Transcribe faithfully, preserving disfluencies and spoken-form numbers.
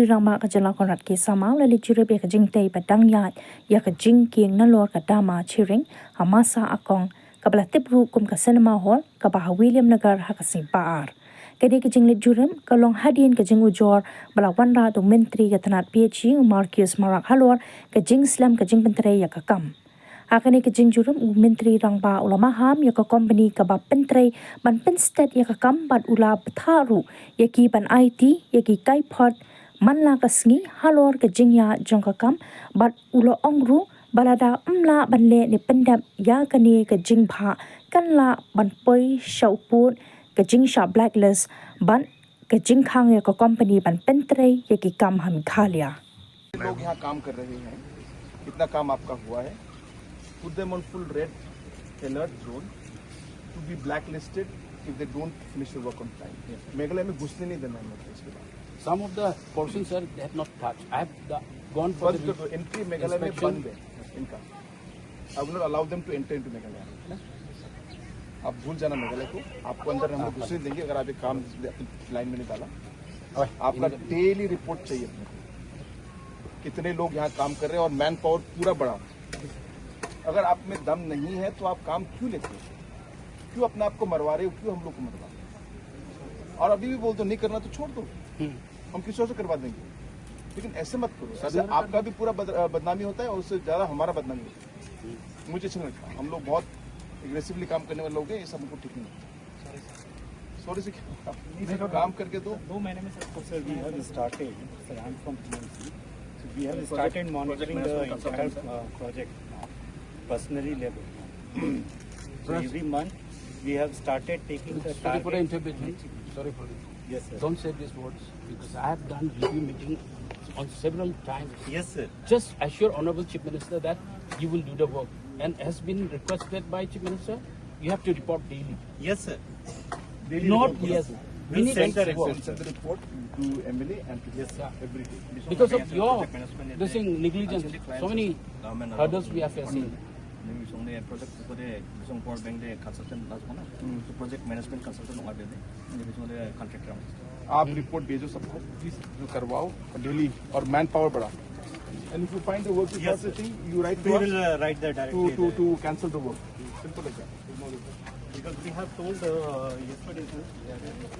Rangbah ka jylla Conrad K Sangma u la leit jurip ïa ka jingtei ba dang ïaid ïa ka jingkieng nalor ka Dama Chiring ha Masa Akong, kaba la tip ruh kum ka Cinema Hall, kaba ha Williamnagar ha ka Sngi Ba-ar. Kane ka jingleit jurip ka long hadien ka jingujor ba la wanrah da u Myntri ka tnat P H E u Marcuise Marak halor ka jingslem ka jingpyntrei ïa ka kam. Ha kane ka jingjurip u Myntri Rangbah u la maham ïa ka kompani kaba pyntrei ban pynsted ïa ka kam bad u la bthah ruh ïa ki ban aiti ïa ki kaiphod man la ka sngi halor ka jingïaid jong ka kam bad u la ong ruh ba lada ym lah ban leh ne pyndep ïa kane ka jingbthah kan lah ban poi sha u pud ka jingshah blacklist bad ka jingkhang ïa ka kompani ban pyntrei ïa ki kam ha Meghalaya. लोग यहाँ काम कर रहे हैं, कितना काम आपका हुआ है, put them on full red alert zone to be blacklisted if they don't finish the work on time. मेघालय में घुसने नहीं देना है मेरे को इसके बाद। Some of the portions, sir, they have not touched. I have the, gone for बंद the कर दो, एंट्री मेघालय में inspection. बंद है इनका। I will not allow them to enter into Meghalaya. आप भूल जाना मेघालय को, आपको अंदर हम लोग घुसने देंगे अगर आप ये काम अपनी लाइन में नहीं डाला। आपका डेली रिपोर्ट चाहिए अपने को। कितने लोग यहाँ काम कर रहे हैं और मैन पावर पूरा बढ़ा। अगर आप में दम नहीं है तो आप काम क्यों लेते हो? क्यों अपने आप को मरवा रहे हो? क्यों हम लोग को मरवा रहे हो? और अभी भी बोल दो, नहीं करना तो छोड़ दो, हम किसी और से करवा देंगे। लेकिन ऐसे मत करो, ऐसे आपका भी पूरा बद, बदनामी होता है और उससे ज्यादा हमारा बदनामी होता है। मुझे अच्छा नहीं लगता। हम लोग बहुत एग्रेसिवली काम करने वाले लोग हैं, ये सब हमको ठीक नहीं लगता। सॉरी से क्या होगा? काम करके दो। दो महीने में सर, सर we have started, sir, I am from P M C, so we have started monitoring the entire uh, project now, personally level. So every month we have started taking the Sorry for the target. intervention. Sorry for the. Yes, sir. Don't say these words because I have done review meeting on several times. Yes, sir. Just assure Honorable Chief Minister that you will do the work and has been requested by Chief Minister, you have to report daily. Yes, sir. Not yes. We We'll need send the this work. report. Send the report to M L A and to Yes, sir. every day. Because of your this thing negligence, so many hurdles we are facing. Ning bisong de project ko de bisong power bank de consultant das mana. So project management consultant ong abe de. Ning bisong de contractor. आप रिपोर्ट भेजो सबको, प्लीज, जो करवाओ डेली और मैन पावर बढ़ा। And if you find the work is Yes, sir. Thing, you write We to will us uh, write the to directly. to the- to cancel the work. Simple as that. Because we have told uh, yesterday, sir.